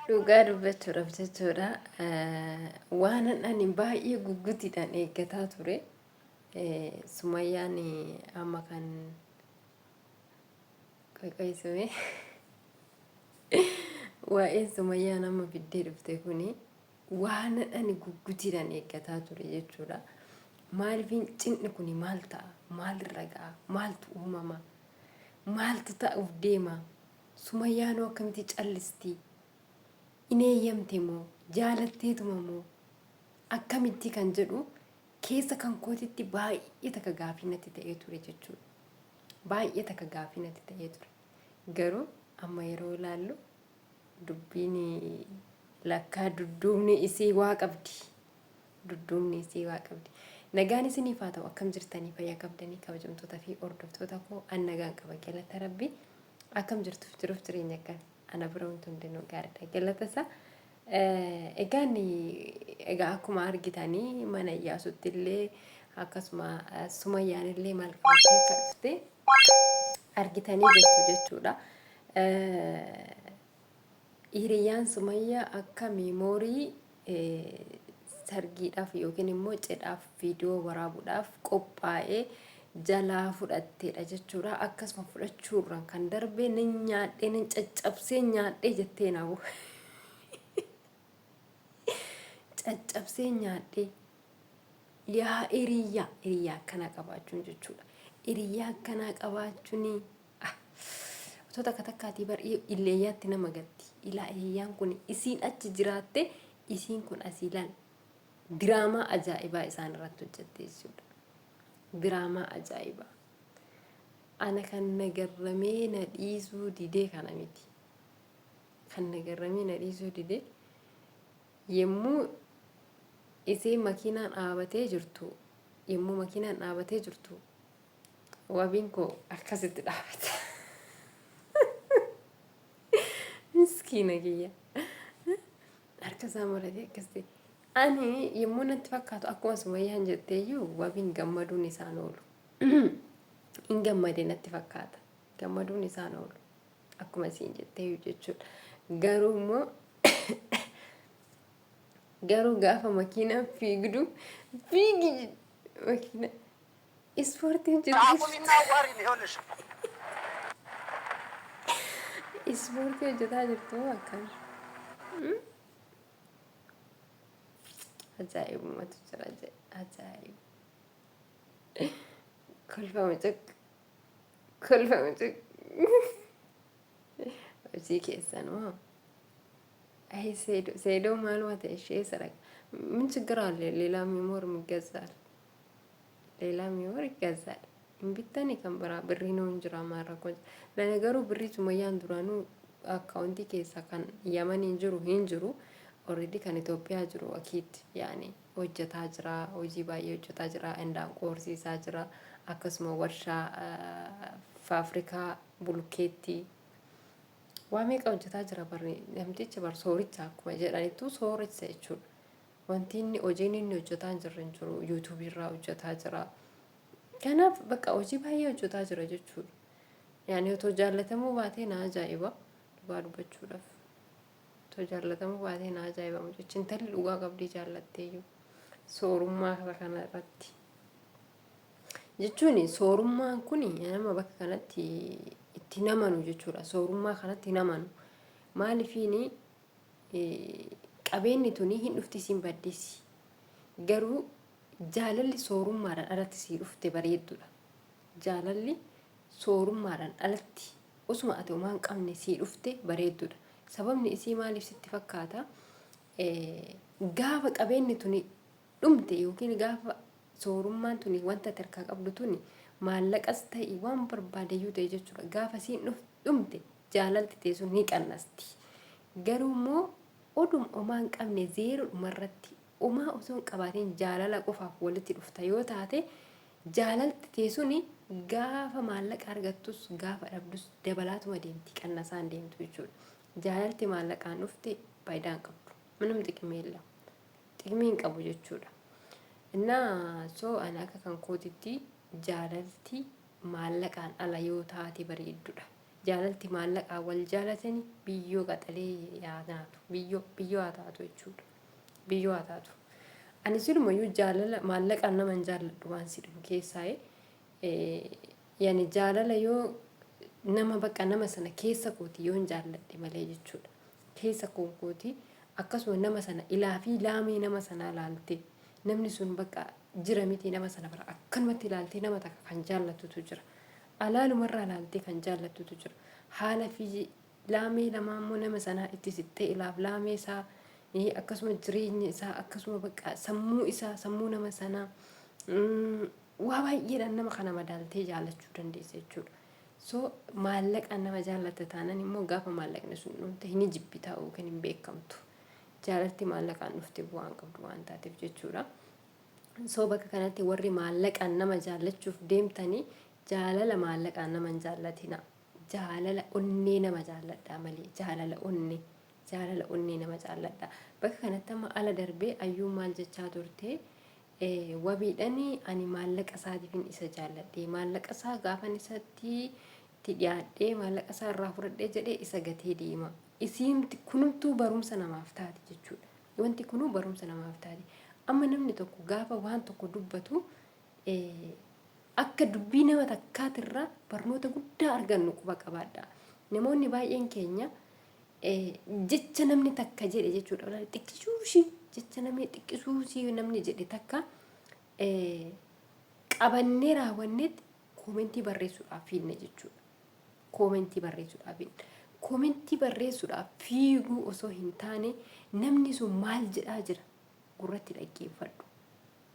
Dhugaa dubbachuudhaaf jechuudha waanan ani baay'ee guggutiidhaan eeggataa ture Sumayyaan amma kan qoyqoysume waa'een Sumayyaan amma fiddee dhufte kuni waanan ani guggutiidhaan eeggataa ture jechuudha. Maaliifin cinni kuni maal ta'a? Maalirra ga'a? Maaltu uumama? Maaltu ta'uuf deema? Sumayyaanoo akkamitti callisti? In eeyyamte moo? Jaalatteetuma moo? Akkamitti kan jedhu keessa kan kootitti baay'ee takka gaafii natti ta'ee ture jechuudha. Baay'ee takka gaafii natti ta'ee ture. Garuu amma yeroo ilaallu dubbiin lakkaa dudduubni isii waa qabdi. Dudduubni isii waa qabdi. Nagaan isiniif haa ta'u akkam jirtanii fayyaa qabdanii kabajamtoota fi hordoftoota koo an nagaan qaba galata rabbi akkam jirtuuf jiruuf jireenya akkam ana bira wanti hundinuu gaariidha galata isaa. Egaan egaa akkuma argitanii mana Iyyaasutti illee akkasuma Sumayyaan illee maal qabattee akka dhufte argitanii jirtu jechuudha. Hiriyyaan Sumayyaa akka miimoorii sargiidhaaf yookiin immoo cidhaaf viidiyoo waraabuudhaaf qophaa'ee jalaa fudhatteedha jechuudha. Akkasuma fudhachuurraan kan darbe nan nyaadhee nan caccabsee nyaadhee jettee naabu. Caccabsee nyaadhee yaa hiriyyaa hiriyyaa akkanaa qabaachuun jechuudha. Hiriyyaa akkanaa qabaachuun Otoo takka takkaatii bar illeeyyaatti nama gatti. Ilaa hiriyyaan kun isiin achi jiraatte isiin kun asii laal. Diraamaa ajaa'ibaa isaan irratti hojjette jechuudha. Diraamaa ajaa'ibaa. Ana kan na garramee na dhiisuu didee kana miti. Kan na garramee na dhiisuu didee yommuu isee makiinaan dhaabatee jirtu yommuu makiinaan dhaabatee jirtu Wabiin koo akkasitti dhaabata. Miskiina kiyya. Harka isaa maratee akkasitti. Ani yommuu natti fakkaatu akkuma Sumayyaan jetteeyyuu wabiin gammaduun isaan oolu. Hin gammade natti fakkaata. Gammaduun isaan oolu. Akkuma isiin jetteeyyuu jechuudha. Garuu immoo garuu gaafa makiinaan fiigdu fiigi makiina Ispoortii hojjetaa አቁሚና አዋሪን ይኸውልሽ Ispoortii hojjetaa jirtu moo akkam? Ajaa'ibumatu jira jedhe ajaa'iba. Kolfa mucuq kolfa mucuq. Hojii keessan moo? Ayi seedoo seedoo maaluma ta'e ishee saraqa. ምን ችግር አለ? ሌላ ሚሞር ይገዛል። ሌላ ሚሞር ይገዛል። Hin bittani kan biraa birriin hin jira maal rakkoon jira. Lanagaruu birrii Sumayyaan duraanuu akkaawuntii keessa kan Yamaniin jiru hin jiru. Already kan Itoophiyaa jiru akiitti yaani hojjetaa jira hojii baay'ee hojjetaa jira indaanqoo horsiisaa jira akkasuma warshaa faafrikaa bulkeettii waa meeqa hojjetaa jira barri namtichi bar sooricha akkuma jedhanittuu sooressa jechuudha. Wanti inni hojiin inni hojjetaa hin jirre hin jiru. Yuutuubii irraa hojjetaa jira. Kanaaf bakka hojii baay'ee hojjetaa jira jechuudha. Yaani otoo jaallatamuu baatee na ajaa'iba dhugaa dubbachuudhaaf. Otoo jaallatamuu baatee na ajaa'iba mucichi intalli dhugaa qabdii jaallatteeyyuu soorummaa kana irratti. Jechuun soorummaan kun nama bakka kanatti itti namanu jechuudha. Soorummaa kanatti namanu. Maaliifiini qabeenyi tuni hin dhufti siin baddisi. Garuu jaalalli soorummaadhaan alatti sii dhufte bareeddudha. Jaalalli soorummaadhaan alatti osuma ati homaa hin qabne sii dhufte bareeddudha. Sababni isii maaliif sitti fakkaata? Gaafa qabeenyi tuni dhumte yookiin gaafa soorummaan tuni wanta ati harkaa qabdu tuni maallaqas ta'i waan barbaadeyyuu ta'e jechuudha. Gaafa siin dhumte jaalalti tee sun ni qannasti. Garuu immoo oduma homaa hin qabne zeeroodhuma irratti homaa osoo hin qabaatin jaalala qofaaf walitti dhufta yoo taate jaalalti tee suni gaafa maallaqa argattus gaafa dhabdus dabalaatuma deemti qannasaa hin deemtu jechuudha. Jaalalti maallaqaan dhufte faayidaa hin qabdu. Minum xiqimii የለም. Xiqimii hin qabu jechuudha. Innaa soo ani akka kan kootitti jaalalti maallaqaan ala yoo taate bareeddudha. Jaalalti maallaqaan wal jaalatani biyyoo qaxalee yaa nyaatu. Biyyoo biyyoo haa taatu jechuudha. Biyyoo haa taatu. Ani silumayyuu jaalala maallaqaan nama hin jaalladhu waan si dhibu keessaa yani jaalala yoo nama bakka nama sana keessa kooti yoon jaalladhe malee jechuudha. Keessa kooti akkasuma nama sana ilaa fi laamee nama sanaa laalte namni sun bakka jira miti nama sana bira akkanumatti ilaaltee nama takka kan jaallatutu jira. Alaalumarraa laaltee kan jaallattutu jira. Haala fi laamee lamaa immoo nama sanaa itti siqxee ilaaf laamee isaa akkasuma jireenya isaa akkasuma bakka sammuu isaa sammuu nama sanaa waa baay'eedhaan nama kana madaaltee jaallachuu dandeessa jechuudha. So maallaqaan nama jaallatta taanan immoo gaafa maallaqni sun dhumte hin jibbitaa yookiin hin beekamtu. Jaalalti maallaqaan dhufte bu'aan qabdu waan taateef jechuudha. So bakka kanatti warri maallaqaan nama jaallachuuf deemtanii jaalala maallaqaan nama hin jaallatina. Jaalala onnee nama jaalladhaa malee jaalala onnee jaalala onnee nama jaalladhaa. Bakka kanatti amma ala darbee ayyuun maal jechaa turte wabiidhaan ani maallaqa isaatiifin isa jaalladhe maallaqa isaa gaafan isatti itti dhiyaadhee maallaqa isaa irraa fudhadhee jedhee isa gatee deema. Isiin kunumtuu barumsa namaaf taati jechuudha. Wanti kunuu barumsa namaaf taati. Amma namni tokko gaafa waan tokko dubbatu akka dubbii nama takkaatirraa barnoota guddaa argannu quba qabaadha. Namoonni baay'een keenya jecha namni takka jedhe jechuudha. Xiqqisuushii jecha namni xiqqisuushii namni jedhe takka qabannee raawwannetti koomentii barreessuudhaaf fiinne jechuudha. Koomentii barreessuudhaaf fiinne. Koomentii barreessuudhaaf fiiguu osoo hin taane namni sun maal jedhaa jira gurratti dhaggeeffadhu.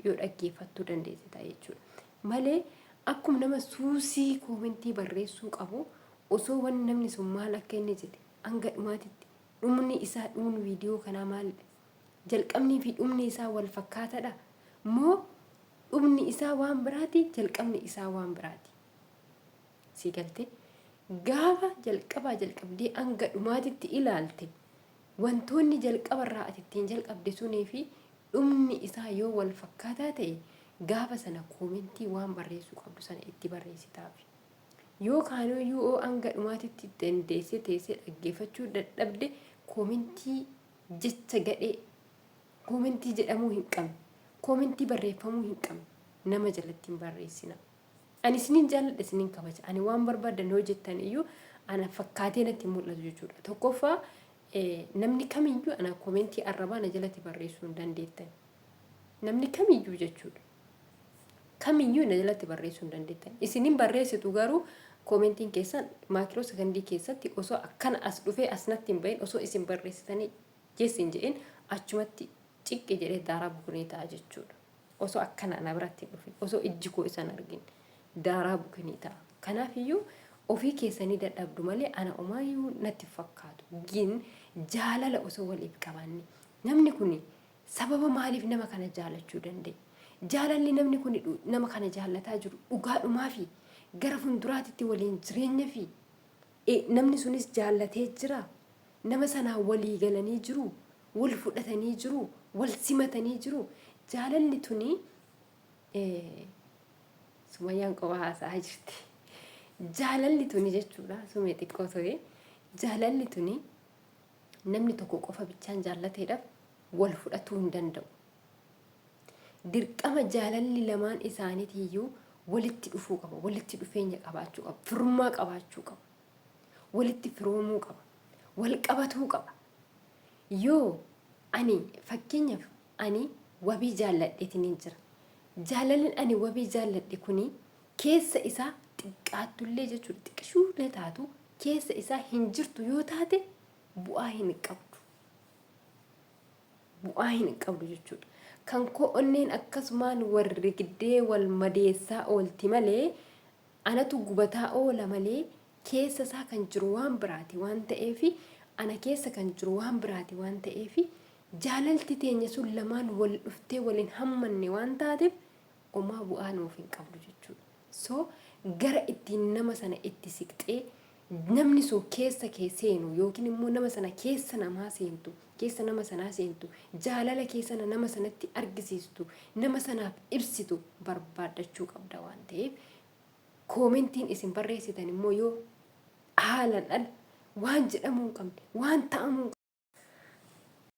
Yoo dhaggeeffattuu dandeesse ta'a jechuudha. Malee akkuma nama suusii koomentii barreessuu qabu osoo wanni namni sun maal akka inni jedhe hanga dhumaatitti dhumni isaa dhumni viidiyoo kanaa maalidha? Jalqabnii fi dhumni isaa wal fakkaatadha? Moo dhumni isaa waan biraati jalqabni isaa waan biraati? Sii galtee? Gaafa jalqabaa jalqabdee hanga dhumaatitti ilaalte wantoonni jalqabarraa ati ittiin jalqabde sunii fi dhumni isaa yoo wal fakkaataa ta'e gaafa sana koomentii waan barreessuu qabdu sana itti barreessitaafi. Yoo kaanoyyuu oo hanga dhumaatitti dandeessee teessee dhaggeeffachuu dadhabde koomentii jecha gadhee koomentii jedhamuu hin qabne koomentii barreeffamuu hin qabne nama jalatti hin barreessina. Ani isinin jaalladha isinin kabaja. Ani waan barbaadan yoo jettan iyyuu ana fakkaatee natti hin mul'atu jechuudha. Tokkoffaa namni kamiyyuu ana koomentii arrabaa na jalatti barreessuu hin dandeettan. Namni kamiyyuu jechuudha. Kamiyyuu na jalatti barreessuu hin dandeettan. Isinin barreessitu garuu koomentiin keessan maayikiroo sekondii keessatti osoo akkana as dhufee as natti hin bahin osoo isin barreessitanii yes hin jedhin achumatti ciqqi jedhee daaraa bukunii ta'a jechuudha. Osoo akkana na biratti hin dhufin osoo ijji koo isan argin daaraa bukinii ta'a. Kanaaf iyyuu ofii keessanii dadhabdu malee ana omaayyuu natti hin fakkaatu. Gin jaalala osoo waliif qabaanne namni kun sababa maaliif nama kana jaalachuu danda'e? Jaalalli namni kun nama kana jaallataa jiru dhugaadhumaa fi gara fuulduraatitti waliin jireenya fi namni sunis jaallatee jira. Nama sanaan walii galanii jiru, wal fudhatanii jiru, wal simatanii jiru. Jaalalli tuni Sumayyaan qofa haasa'aa jirti. Jaalalli tuni jechuudha sumee xiqqoo ture. Jaalalli tuni namni tokko qofa bichaan jaallateedhaaf wal fudhatuu hin danda'u. Dirqama jaalalli lamaan isaaniitiiyyuu walitti dhufuu qaba, walitti dhufeenya qabaachuu qaba, firummaa qabaachuu qaba, walitti firoomuu qaba, wal qabatuu qaba. Yoo ani fakkeenyaaf ani wabii jaalladheetiin jira. Jaalalli ani wabii jaalladhe kuni keessa isaa xiqqaattullee jechuudha xiqqishuullee taatu keessa isaa hin jirtu yoo taate bu'aa hin qabdu. Bu'aa hin qabdu jechuudha. Kan koo onneen akkasumaan wal rigdee wal madeessaa oolti malee anatu gubataa oola malee keessa isaa kan jiru waan biraati waan ta'eef ana keessa kan jiru waan biraati waan ta'eef jaalalti teenya sun lamaan wal dhuftee wal hin hammanne waan taateef omaa bu'aa nuuf hin qabdu jechuudha. So gara ittiin nama sana itti siqxee namni sun keessa kee seenu yookiin immoo nama sana keessa namaa seentu keessa nama sanaa seentu jaalala kee sana nama sanatti argisiistu nama sanaaf ibsitu barbaaddachuu qabda waan ta'eef koomentiin isin barreessitan immoo yoo Haalan ala waan jedhamuu hin qabne, waan ta'amuu hin